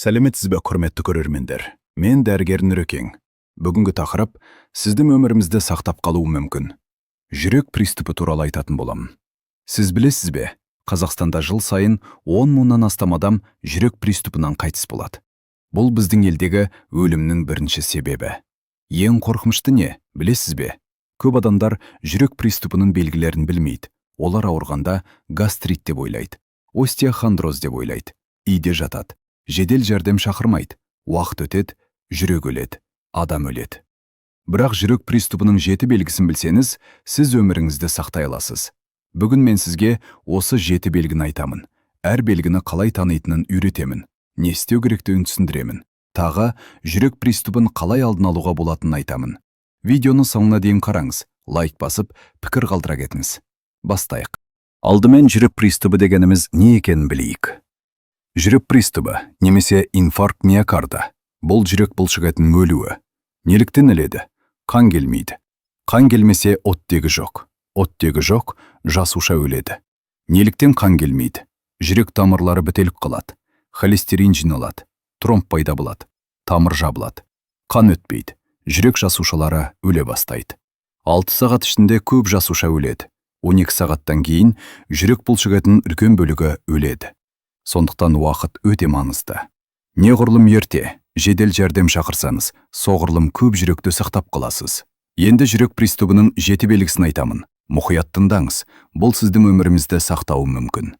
Сәлеметсіз бе, құрметті көрермендер! Мен дәрігер Нұрекең. Бүгінгі тақырып сіздің өміріңізді сақтап қалуы мүмкін. Жүрек приступы туралы айтатын боламын. Сіз білесіз бе, Қазақстанда жыл сайын 10 мыңнан астам адам жүрек приступынан қайтыс болады. Бұл біздің елдегі өлімнің бірінші себебі. Ең қорқынышты не, білесіз бе? Көп адамдар жүрек приступының белгілерін білмейді. Олар ауырғанда гастрит деп ойлайды, остеохондроз деп ойлайды, үйде жатады, жедел жәрдем шақырмайды. Уақыт өтеді, жүрек өледі, адам өледі. Бірақ жүрек приступының жеті белгісін білсеңіз, сіз өміріңізді сақтай аласыз. Бүгін мен сізге осы жеті белгіні айтамын. Әр белгіні қалай танитынын үйретемін. Не істеу керектігін түсіндіремін. Тағы жүрек приступын қалай алдын алуға болатынын айтамын. Видеоны соңына дейін қараңыз, лайк басып, пікір қалдыра кетіңіз. Бастайық. Алдымен жүрек приступы дегеніміз не екенін білейік. Жүрек приступы немесе инфаркт миокарда — бұл жүрек бұлшықетінің өлуі. Неліктен өледі? Қан келмейді. Қан келмесе, оттегі жоқ. Оттегі жоқ, жасуша өледі. Неліктен қан келмейді? Жүрек тамырлары бітеліп қалады. Холестерин жиналады. Тромб пайда болады. Тамыр жабылады. Қан өтпейді. Жүрек жасушалары өле бастайды. 6 сағат ішінде көп жасуша өледі. 12 сағаттан кейін жүрек бұлшықетінің үлкен бөлігі өледі. Сондықтан уақыт өте маңызды. Неғұрлым ерте жедел жәрдем шақырсаңыз, соғұрлым көп жүректі сақтап қаласыз. Енді жүрек приступының жеті белгісін айтамын. Мұқият тыңдаңыз, бұл сіздің өміріңізді сақтауы мүмкін.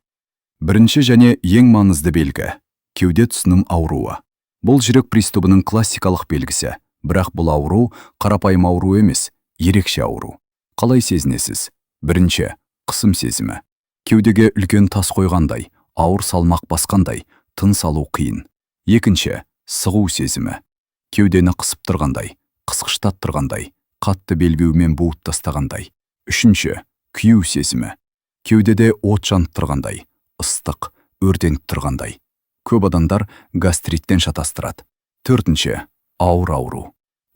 Бірінші және ең маңызды белгі — кеуде тұсының ауруы. Бұл жүрек приступының классикалық белгісі, бірақ бұл ауру қарапайым ауру емес, ерекше ауру. Қалай сезінесіз? Бірінші, қысым сезімі. Кеудеге үлкен тас қойғандай, ауыр салмақ басқандай, тыныс алу қиын. Екінші, сығу сезімі. Кеудені қысып тұрғандай, қысқыштап тұрғандай, қатты белбеумен буып тастағандай. Үшінші, күю сезімі. Кеудеде от жанып тұрғандай, ыстық, өртеніп тұрғандай. Көп адамдар гастриттен шатастырады. Төртінші, ауыр ауру.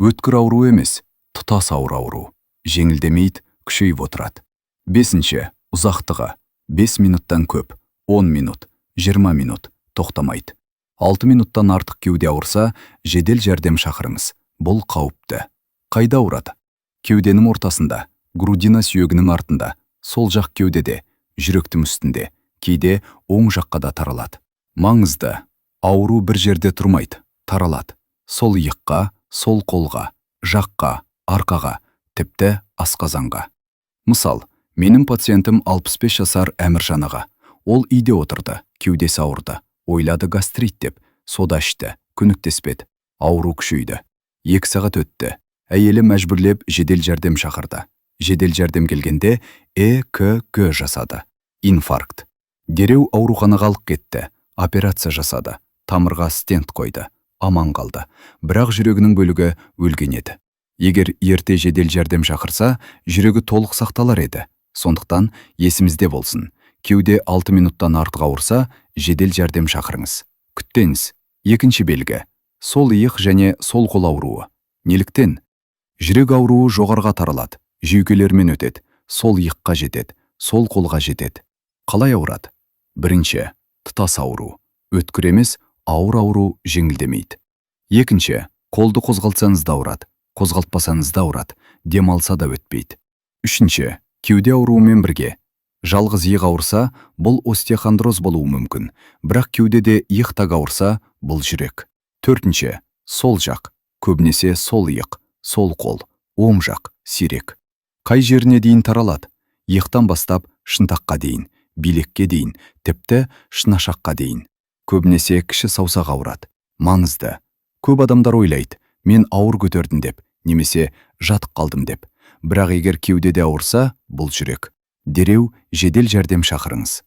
Өткір ауру емес, тұтас ауыр ауру. Жеңілдемейді, күшейіп отырады. Бесінші, ұзақтығы. 5 минуттан көп, 10 минут, 20 минут, тоқтамайды. 6 минуттан артық кеуде ауырса, жедел жәрдем шақырыңыз. Бұл қауіпті. Қайда ауырады? Кеуденің ортасында, грудина сүйегінің артында, сол жақ кеудеде, жүректің үстінде, кейде оң жаққа да таралады. Маңызды: ауру бір жерде тұрмайды, таралады. Сол иыққа, сол қолға, жаққа, арқаға, тіпті асқазанға. Мысал, менің пациентім 65 жасар Әміржан аға. Ол үйде отырды, кеудесі ауырды. Ойлады гастрит деп, сода ішті, көмектеспеді. Ауру күшейді. 2 сағат өтті. Әйелі мәжбүрлеп жедел жәрдем шақырды. Жедел жәрдем келгенде ЭКГ жасады. Инфаркт. Дереу ауруханаға алып кетті. Операция жасады. Тамырға стент қойды. Аман қалды. Бірақ жүрегінің бөлігі өлген еді. Егер ерте жедел жәрдем шақырса, жүрегі толық сақталар еді. Сондықтан есімізде болсын. Кеуде 6 минуттан артық ауырса, жедел жәрдем шақырыңыз. Күтпеңіз. Екінші белгі: сол иық және сол қол ауруы. Неліктен? Жүрек ауруы жоғарға таралады, жүйкелермен өтеді, сол иыққа жетеді, сол қолға жетеді. Қалай ауырады? Бірінші, тұтас ауру. Өткір емес, ауыр ауру, жеңілдемейді. Екінші, қолды қозғалтсаңыз да ауырады, қозғалтпасаңыз да ауырады, демалса да өтпейді. Үшінші, кеуде ауруымен бірге. Жалғыз иық ауырса, бұл остеохондроз болуы мүмкін, бірақ кеудеде иық та ауырса, бұл жүрек. Төртінші, сол жақ, көбінесе сол иық, сол қол, оң жақ, сирек. Қай жеріне дейін таралады? Иықтан бастап шынтаққа дейін, билекке дейін, тіпті шынашаққа дейін. Көбінесе кіші саусақ ауырады. Маңызды: көп адамдар ойлайды, мен ауыр көтердім деп, немесе жатып қалдым деп. Бірақ егер кеудеде ауырса, бұл жүрек. Дереу жедел жәрдем шақырыңыз.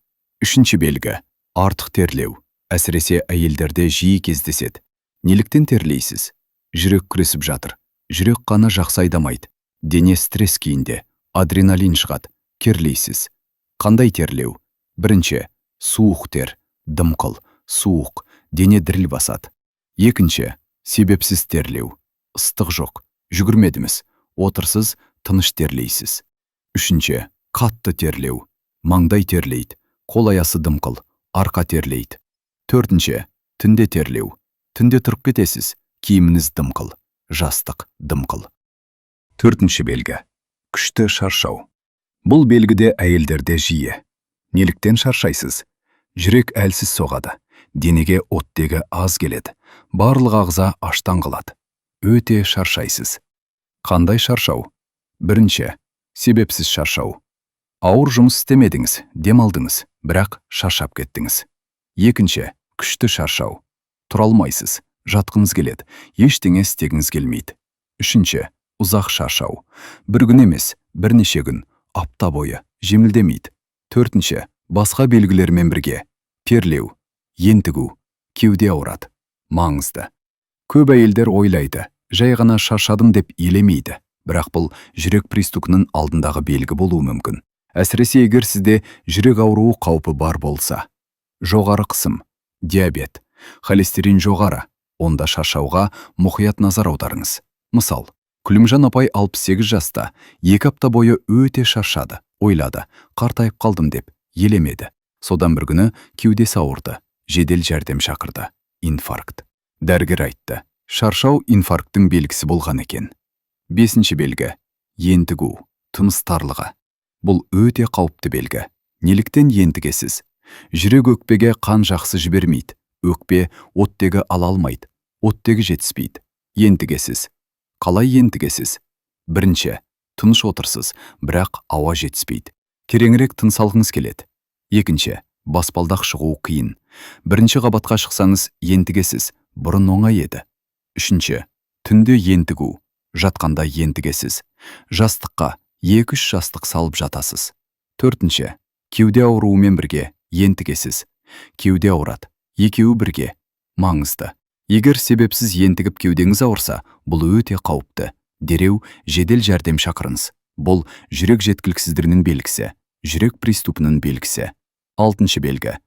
Үшінші белгі: артық терлеу. Әсіресе әйелдерде жиі кездеседі. Неліктен терлейсіз? Жүрек күресіп жатыр. Жүрек қаны жақсы айдамайды. Дене стресс күйінде, адреналин шығады, терлейсіз. Қандай терлеу? Бірінші, суық тер, дымқыл, суық, дене діріл басады. Екінші, себепсіз терлеу. Ыстық жоқ, жүгірмедіңіз, отырсыз, тыныш терлейсіз. Үшінші, қатты терлеу. Маңдай терлейді, қол аясы дымқыл, арқа терлейді. Төртінші, түнде терлеу. Түнде тұрып кетесіз, киіміңіз дымқыл, жастық дымқыл. Төртінші белгі. Күшті шаршау. Бұл белгіде әйелдерде жиі. Неліктен шаршайсыз? Жүрек әлсіз соғады, денеге оттегі аз келеді, барлық ағза аштан қалады. Өте шаршайсыз. Қандай шаршау? Бірінші, себепсіз шаршау. Ауыр жұмыс істемедіңіз, демалдыңыз, бірақ шаршап кеттіңіз. Екінші, күшті шаршау. Тұра алмайсыз, жатқыңыз келеді, ештеңе істегіңіз келмейді. Үшінші, ұзақ шаршау. Бір күн емес, бірнеше күн, апта бойы, жеңілдемейді. Төртінші, басқа белгілермен бірге. Терлеу, ентігу, кеуде ауырады. Маңызды. Көп әйелдер ойлайды, жай ғана шаршадым деп елемейді. Бірақ бұл жүрек приступының алдындағы белгі болуы мүмкін. Әсіресе егер сізде жүрек ауруы қаупі бар болса. Жоғары қысым, диабет, холестерин жоғары, онда шаршауға мұқият назар аударыңыз. Мысал, Күлімжан апай 68 жаста, 2 апта бойы өте шаршады, ойлады, қартайып қалдым деп, елемеді. Содан бір күні кеудесі ауырды, жедел жәрдем шақырды. Инфаркт. Дәрігер айтты, шаршау инфаркттің белгісі болған екен. Бесінші белгі. Ентігу, тыныс тарлығы. Бұл өте қауіпті белгі. Неліктен ентігесіз? Жүрек өкпеге қан жақсы жібермейді. Өкпе оттегі ала алмайды. Оттегі жетіспейді. Ентігесіз. Қалай ентігесіз? Бірінші, тыныш отырсыз, бірақ ауа жетіспейді. Тереңірек тыныс алғыңыз келеді. Екінші, баспалдақ шығу қиын. Бірінші қабатқа шықсаңыз, ентігесіз, бұрын оңай еді. Үшінші, түнде ентігу, жатқанда ентігесіз. Жастыққа 2-3 жастық салып жатасыз. Төртінші, кеуде ауруымен бірге ентігесіз. Кеуде ауырады, екеуі бірге. Маңызды. Егер себепсіз ентігіп кеудеңіз ауырса, бұл өте қауіпті. Дереу жедел жәрдем шақырыңыз. Бұл жүрек жеткіліксіздігінің белгісі, жүрек приступының белгісі. Алтыншы белгі.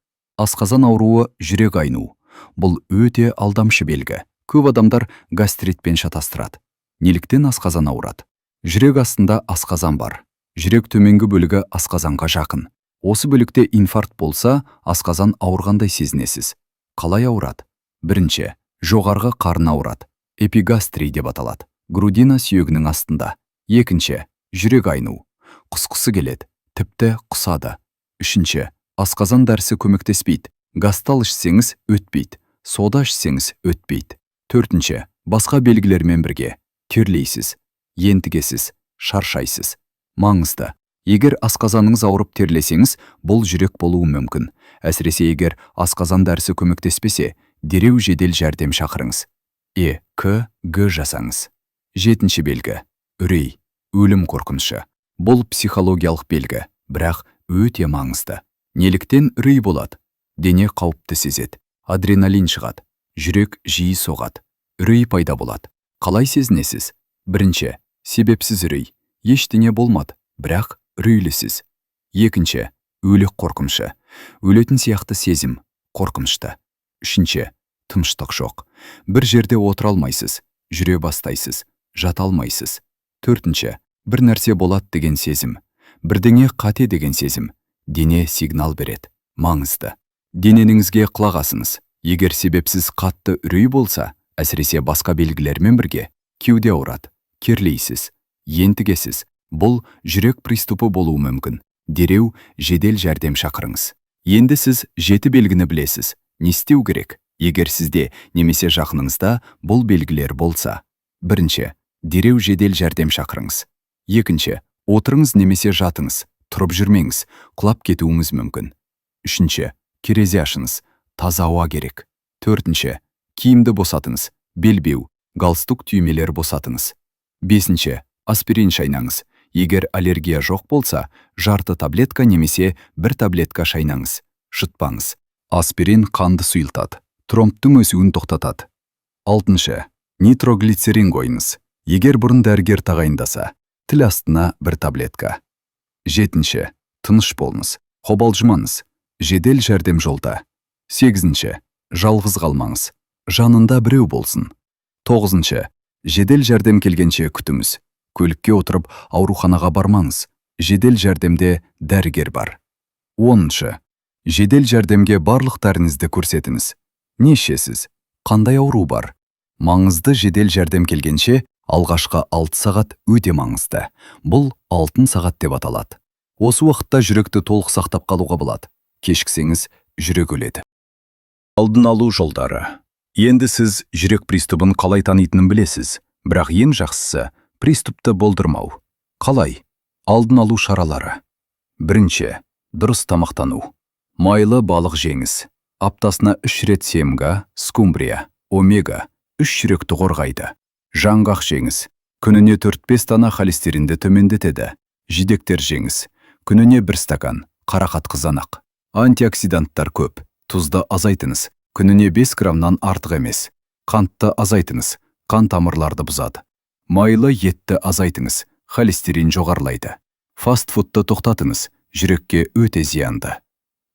Асқазан ауруы, жүрек айну. Бұл өте алдамшы белгі. Көп адамдар гастритпен шатастырады. Неліктен асқазан ауырады? Жүрек астында асқазан бар. Жүрек төменгі бөлігі асқазанға жақын. Осы бөлікте инфаркт болса, асқазан ауырғандай сезінесіз. Қалай ауырады? Бірінші, жоғарғы қарын ауырады. Эпигастрий деп аталады. Грудина сүйегінің астында. Екінші, жүрек айну. Құсқысы келеді, тіпті құсады. Үшінші, асқазан дәрісі көмектеспейді. Гастал ішсеңіз, өтпейді. Сода ішсеңіз, өтпейді. Төртінші, басқа белгілермен бірге. Терлейсіз, ентігесіз, шаршайсыз. Маңызды. Егер асқазаныңыз ауырып терлесеңіз, бұл жүрек болуы мүмкін. Әсіресе егер асқазан дәрісі көмектеспесе, дереу жедел жәрдем шақырыңыз. Е, К, Г жасаңыз. Жетінші белгі. Үрей, өлім қорқынышы. Бұл психологиялық белгі, бірақ өте маңызды. Неліктен үрей болады? Дене қауіпті сезеді. Адреналин шығады. Жүрек жиі соғады. Үрей пайда болады. Қалай сезінесіз? Бірінші, себепсіз үрей. Ештеңе болмады, бірақ үрейлісіз. Екінші, өлік қорқынышы. Өлетін сияқты сезім, қорқынышты. Үшінші, тыныштық жоқ. Бір жерде отыра алмайсыз, жүре бастайсыз, жата алмайсыз. Төртінші, бір нәрсе болады деген сезім. Бірдеңе қате деген сезім. Дене сигнал береді. Маңызды. Денеңізге құлақ асыңыз. Егер себепсіз қатты үрей болса, әсіресе басқа белгілермен бірге, кеуде ауырады, терлейсіз, ентігесіз, бұл жүрек приступы болуы мүмкін. Дереу жедел жәрдем шақырыңыз. Енді сіз жеті белгіні білесіз. Не істеу керек? Егер сізде немесе жақыныңызда бұл белгілер болса. Бірінші, дереу жедел жәрдем шақырыңыз. Екінші, отырыңыз немесе жатыңыз, тұрып жүрмеңіз, құлап кетуіңіз мүмкін. Үшінші, терезе ашыңыз, таза ауа керек. Төртінші, киімді босатыңыз, белбеу, галстук түймелер босатыңыз. Бесінші, аспирин шайнаңыз. Егер аллергия жоқ болса, жарты таблетка немесе бір таблетка шайнаңыз. Жұтпаңыз. Аспирин қанды сұйылтады, тромбтың өсуін тоқтатады. Алтыншы, нитроглицерин қойыңыз. Егер бұрын дәрігер тағайындаса, тіл астына бір таблетка. Жетінші, тыныш болыңыз, қобалжымаңыз, жедел жәрдем жолда. Сегізінші, жалғыз қалмаңыз, жанында біреу болсын. Тоғызыншы, жедел жәрдем келгенше күтіңіз. Көлікке отырып ауруханаға бармаңыз. Жедел жәрдемде дәрігер бар. 10-шы, жедел жәрдемге барлық дәріңізді көрсетіңіз. Не ішесіз? Қандай ауру бар? Маңызды жедел жәрдем келгенше алғашқы 6 сағат өте маңызды. Бұл алтын сағат деп аталады. Осы уақытта жүректі толық сақтап қалуға болады. Кешіксеңіз, жүрек өледі. Алдын алу жолдары. Енді сіз жүрек приступын қалай танитынын білесіз, бірақ ең жақсысы приступты болдырмау. Қалай? Алдын алу шаралары. Бірінші, дұрыс тамақтану. Майлы балық жеңіз. Аптасына 3 рет семга, скумбрия, омега, 3 жүректі қорғайды. Жаңғақ жеңіз. Күніне 4-5 дана холестеринді төмендетеді. Жидектер жеңіз. Күніне 1 стакан, қарақат қызанақ. Антиоксиданттар көп. Тұзды азайтыңыз. Күніне 5 граммнан артық емес. Қантты азайтыңыз. Қан тамырларды бұзады. Майлы етті азайтыңыз. Холестерин жоғарылайды. Фастфудты тоқтатыңыз. Жүрекке өте зиянды.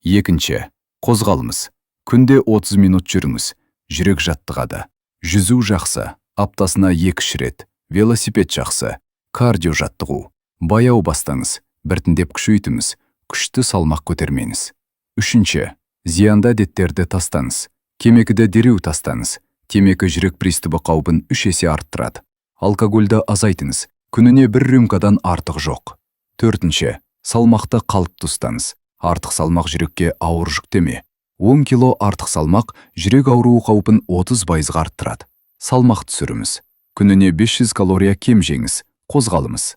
Екінші, қозғалыңыз. Күнде 30 минут жүріңіз. Жүрек жаттығады. Жүзу жақсы. Аптасына 2-3 рет. Велосипед жақсы. Кардио жаттығу. Баяу бастаңыз. Біртіндеп күшейтіңіз. Күшті салмақ көтермеңіз. Үшінші, зиянды әдеттерді тастаңыз. Темекіді дереу тастаңыз. Темекі жүрек приступы қаупін 3 есе арттырады. Алкогольді азайтыңыз. Күніне бір рюмкадан артық жоқ. Төртінші, салмақты қалыпты ұстаңыз. Артық салмақ жүрекке ауыр жүктеме. 10 кило артық салмақ жүрек ауруы қаупін 30%-ға арттырады. Салмақ түсіріңіз. Күніне 500 калория кем жеңіз. Қозғалыңыз.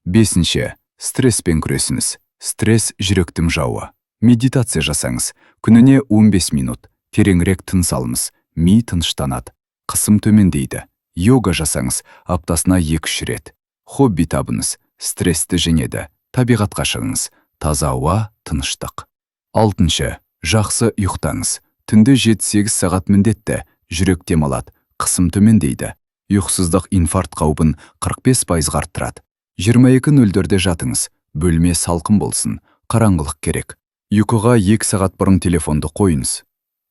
Бесінші, стресспен күресіңіз. Стресс жүректің жауы. Медитация жасаңыз. Күніне 15 минут. Тереңірек тыныс алыңыз. Ми тыныштанады. Қысым төмендейді. Йога жасаңыз. Аптасына 2-3 рет. Хобби табыңыз. Стрессті жеңеді. Табиғатқа шығыңыз. Таза ауа, тыныштық. Алтыншы, жақсы ұйықтаңыз. Түнде 7-8 сағат міндетті. Жүрек демалады. Қысым төмендейді. Ұйқысыздық инфаркт қаупін 45%-ға арттырады. 22:04-де жатыңыз. Бөлме салқын болсын. Қараңғылық керек. Ұйқыға 2 сағат бұрын телефонды қойыңыз.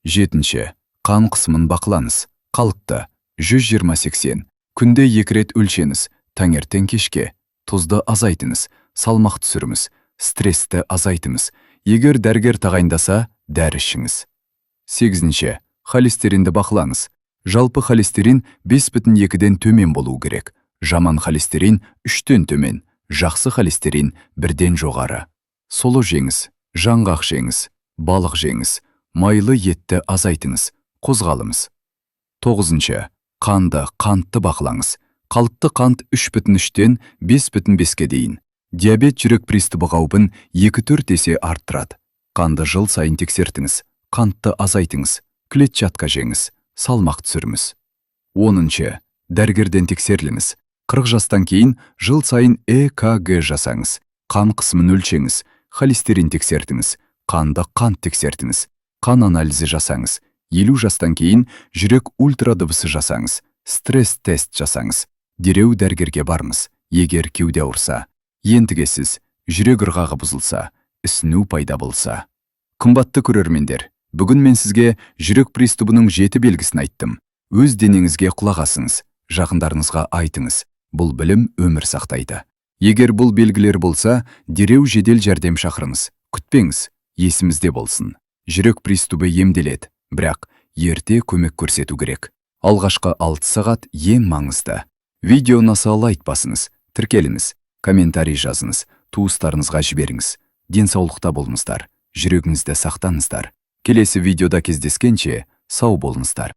Жетінші, қан қысымын бақылаңыз. Қалыпты 120-80. Күнде 2 рет өлшеңіз. Таңертең, кешке. Тұзды азайтыңыз. Салмақ түсіріңіз. Стрессті азайтыңыз. Егер дәрігер тағайындаса, дәрі ішіңіз. Сегізінші, холестеринді бақылаңыз. Жалпы холестерин 5,2-ден төмен болу керек. Жаман холестерин 3-тен төмен, жақсы холестерин 1-ден жоғары. Сұлы жеңіз, жаңғақ жеңіз, балық жеңіз, майлы етті азайтыңыз, қозғалыңыз. Тоғызыншы, қанды, қантты бақылаңыз. Қалыпты қант 3,3-тен 5,5-ке дейін. Диабет жүрек приступы қаупін 2-4 есе арттырады. Қанды жыл сайын тексертіңіз, қантты азайтыңыз, клетчатка жеңіз, салмақ түсіріңіз. 10-шы, дәрігерден тексеріліңіз. 40 жастан кейін жыл сайын ЭКГ жасаңыз, қан қысымын өлшеңіз, холестерин тексертіңіз, қанды қант тексертіңіз, қан анализі жасаңыз. 50 жастан кейін жүрек ультрадыбысы жасаңыз, стресс тест жасаңыз. Дереу дәрігерге барыңыз, егер кеуде ауырса, ентігесіз, жүрек ырғағы бұзылса, ісіну пайда болса. Қымбатты көрермендер, бүгін мен сізге жүрек приступының 7 белгісін айттым. Өз денеңізге құлақ асыңыз, жақындарыңызға айтыңыз. Бұл білім өмір сақтайды. Егер бұл белгілер болса, дереу жедел жәрдем шақырыңыз. Күтпеңіз, есімізде болсын. Жүрек приступы емделеді, бірақ ерте көмек көрсету керек. Алғашқы 6 сағат ең маңызды. Видео ұнаса, лайк басыңыз, тіркеліңіз, комментарий жазыңыз, туыстарыңызға жіберіңіз. Денсаулықта болыңыздар, жүрегіңізді сақтаңыздар. Келесі видеода кездескенше, сау болыңыздар.